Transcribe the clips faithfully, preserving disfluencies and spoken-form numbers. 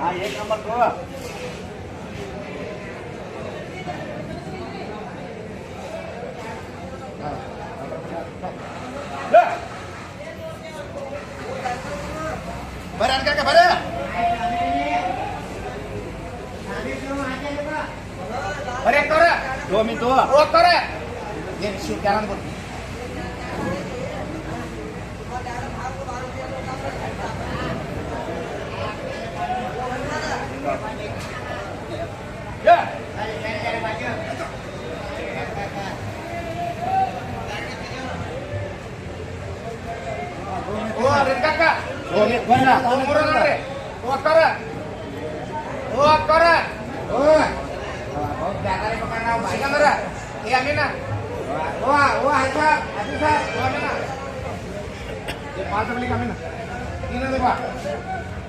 ہاں، ایک نمبر کو۔ برے، ان کا کیا برے؟ برے، ایک کرے۔ دو منٹ ہوا۔ وہ کرے۔ یہ شو کیا نام بول؟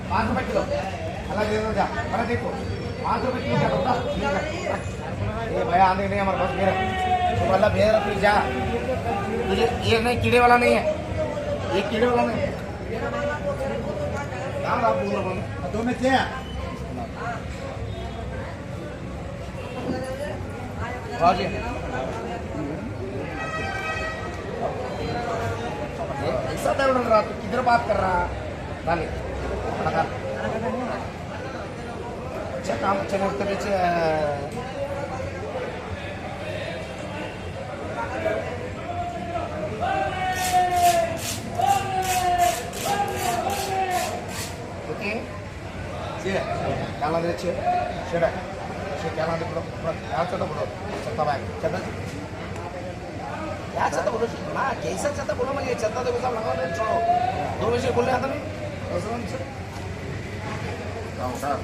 پانچ روپے کلو۔ اللہ دے دو جا۔ ارے دیکھو، پانچ روپے کلو کیا کرتا؟ اے بھائی، آنے نہیں ہمارے پاس، میرا۔ تو اللہ بھیڑ رکھ جا۔ تجھے یہ نہیں، کیڑے والا نہیں ہے۔ یہ کیڑے والا نہیں ہے۔ دو میں چھ۔ ہاں جی۔ ایسا ڈر لگ رہا، تو کدھر بات کر رہا؟ ڈالے۔ اچھا، کام اچھا نہیں ہوتا بیچ۔ اوکے۔ چھ۔ کیا لاندے؟ چھ۔ چھ۔ چھ کیا لاندے؟ بولو۔ بولو۔ یار، چلو، بولو۔ چلتا بھائی۔ چلتا۔ یار، چلتا بولو۔ ہاں، کیسا چلتا بولو؟ مجھے چلتا تو کیسا لگا دے، چھوڑو۔ دو بجے بولنے آتا نہیں۔ ایسا نہیں چل۔ کیا ہوتا؟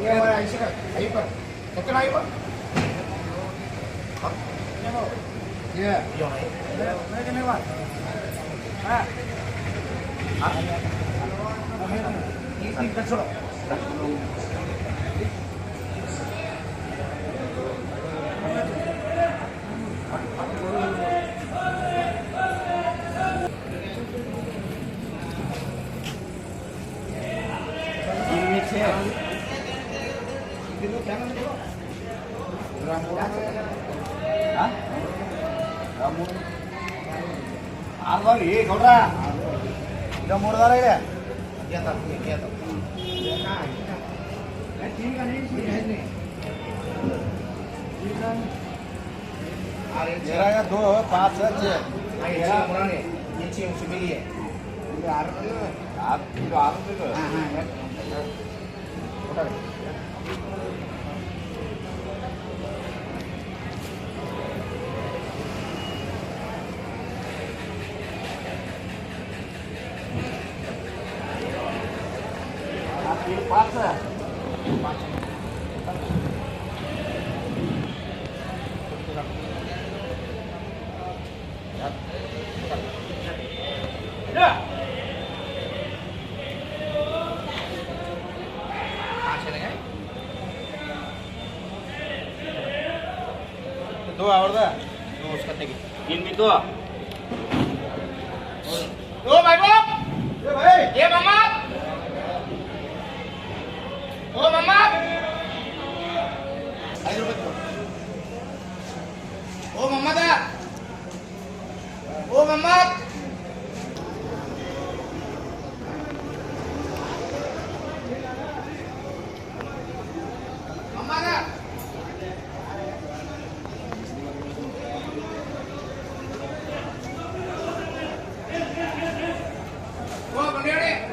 یہ ہوتا ہے، یہ ہوتا ہے۔ کتنا آئی بات؟ ہاں؟ یہ۔ یہ نہیں۔ ہاں؟ ہاں؟ یہ تین کا چھوڑو۔ آر بار یہ کھول رہا۔ ادھر موڑ رہا ہے۔ کیا تھا؟ کیا تھا؟ میرا یہ دو، پانچ ہے، چھ۔ یہ چھ، یہ چھ، اس میں یہ۔ یہ آٹھ روپے کا ہے۔ آٹھ، یہ آٹھ روپے کا ہے۔ ہاں، ہاں۔ دو اور دا۔ دو اس کا تیگی۔ تین بھی تو۔ او بھائی باپ! اے بھائی! اے محمد! او محمد! او محمد! او محمد! محمد! او بنڈیڑے!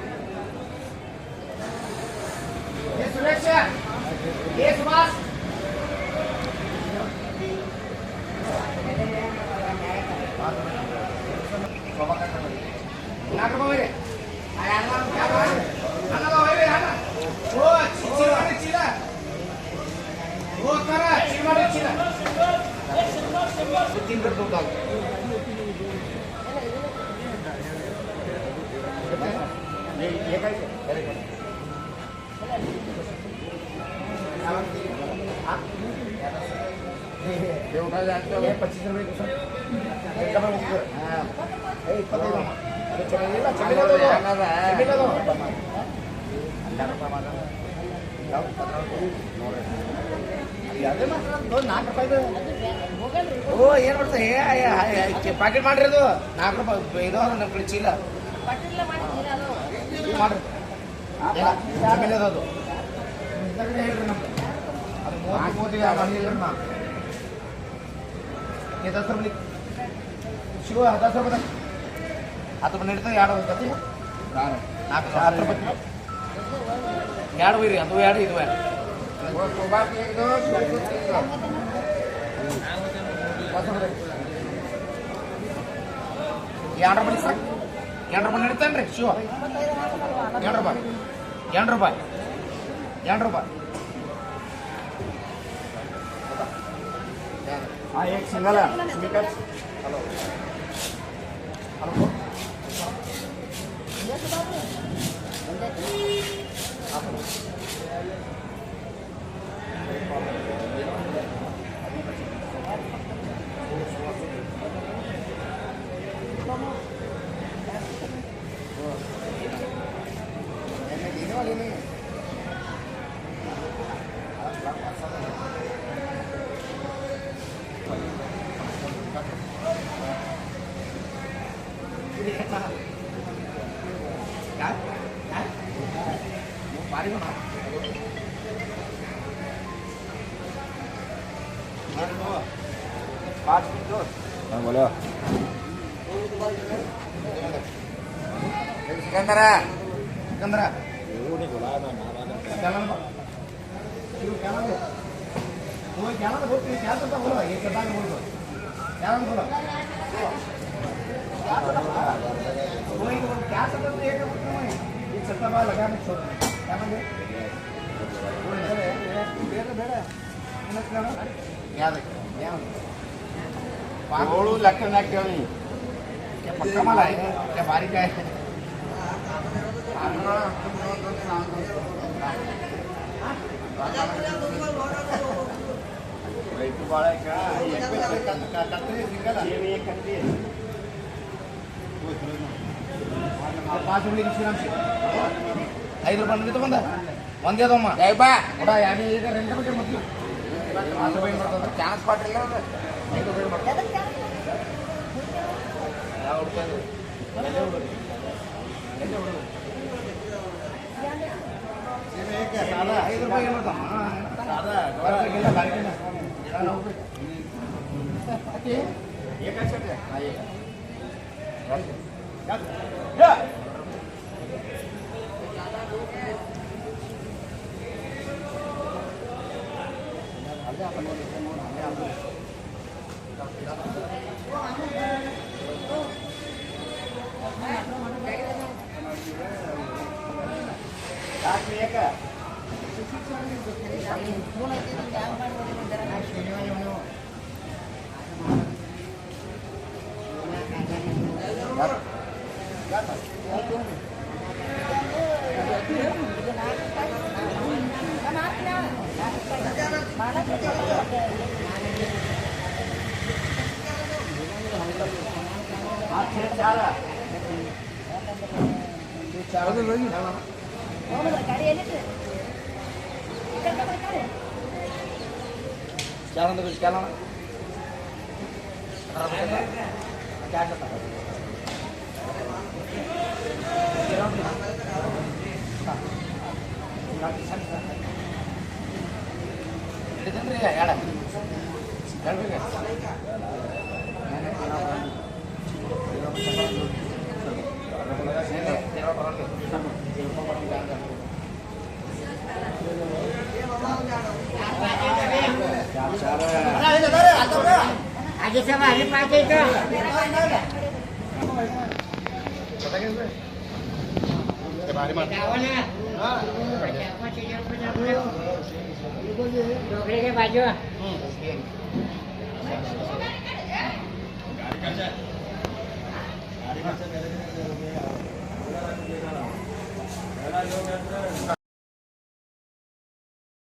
یہ سریش ہے۔ یہ سباش۔ ناکو بابا رے۔ آنا بابا رے، آنا۔ او، چی-، چیلا، چیلا۔ او، کرا، چیلا، چیلا۔ تین کر دو دال۔ یہ کیا ہے؟ یہ اٹھا جانتے ہو؟ یہ پچیس روپے کو سر۔ ہاں۔ اے، پتہ ہی نہیں۔ چمیلا دو، چمیلا دو۔ اللہ کا پرماتم۔ ಓ, ಏನ್ ಮಾಡ್ತಾ? ಏ, ಏ, ಏ, ಏ, ಪಾಕೆಟ್ ಮಾಡ್ರಿ ಅದು. ನಾಲ್ಕು ರೂಪಾಯಿ ಇದು, ನಮ್ಮ ಕಡೆ ಚೀಲ. ಮಾಡ್ರಿ. ಇಲ್ಲ, ಚಮೇಲಿ ಅದ ಅದು. ಇಂಥ ಕಡೆ ಹೇಳ್ರಿ ನಮ್ಗೆ. ಅದು ಮೂವತ್ತು, ಮೂವತ್ತು, ಯಾರು ಹೇಳ್ರಿ ನಾ. ಏ, ದಸ್ ರೂಪಾಯಿ. ಶಿವ, ದಸ್ ರೂಪಾಯಿ. ಹತ್ತು ರೂಪಾಯಿ ನಡೀತದೆ, ಎರಡು ರೂಪಾಯಿ. ನಾಲ್ಕು, ಹತ್ತು ರೂಪಾಯಿ. ಎರಡು ಒಯ್ರಿ, ಅದು ಎರಡು, ಇದು ಎರಡು. ಎರಡು ರೂಪಾಯಿ ಸರ್, ಎರಡು ರೂಪಾಯಿ ನಡೀತಾನ್ರಿ ಶಿವ. ಎರಡು ರೂಪಾಯಿ, ಎರಡು ರೂಪಾಯಿ, ಎರಡು ರೂಪಾಯಿ. ಹಾ, ಏಕ್ ಸಿಂಗಲ್. ಹಲೋ. ہاں، بولو۔ سکندر ہے۔ سکندر ہے۔ ಗೋಳು ಲೆಕ್ಕನಾಗ ಕೇಳಿ. ಪಕ್ಕ ಮಲ ಐತೆ, ಬಾರಿಕಾಯಿ. ರೈತ ಬಾಳ ಪಾಸ್. ಐದು ರೂಪಾಯಿ ಬಂದ. ಒಂದೇ ತಮ್ಮ. ದೈವ. ಒಡ ಯಾರು ಈಗ ರೆಂಟ್ ಬಗ್ಗೆ ಮೊದಲು. ಚಾನ್ಸ್ ಪಾಟ್ರಿಲ್ಲ. ಐದು ರೂಪಾಯಿ. چار اندر کچھ کیا لانا؟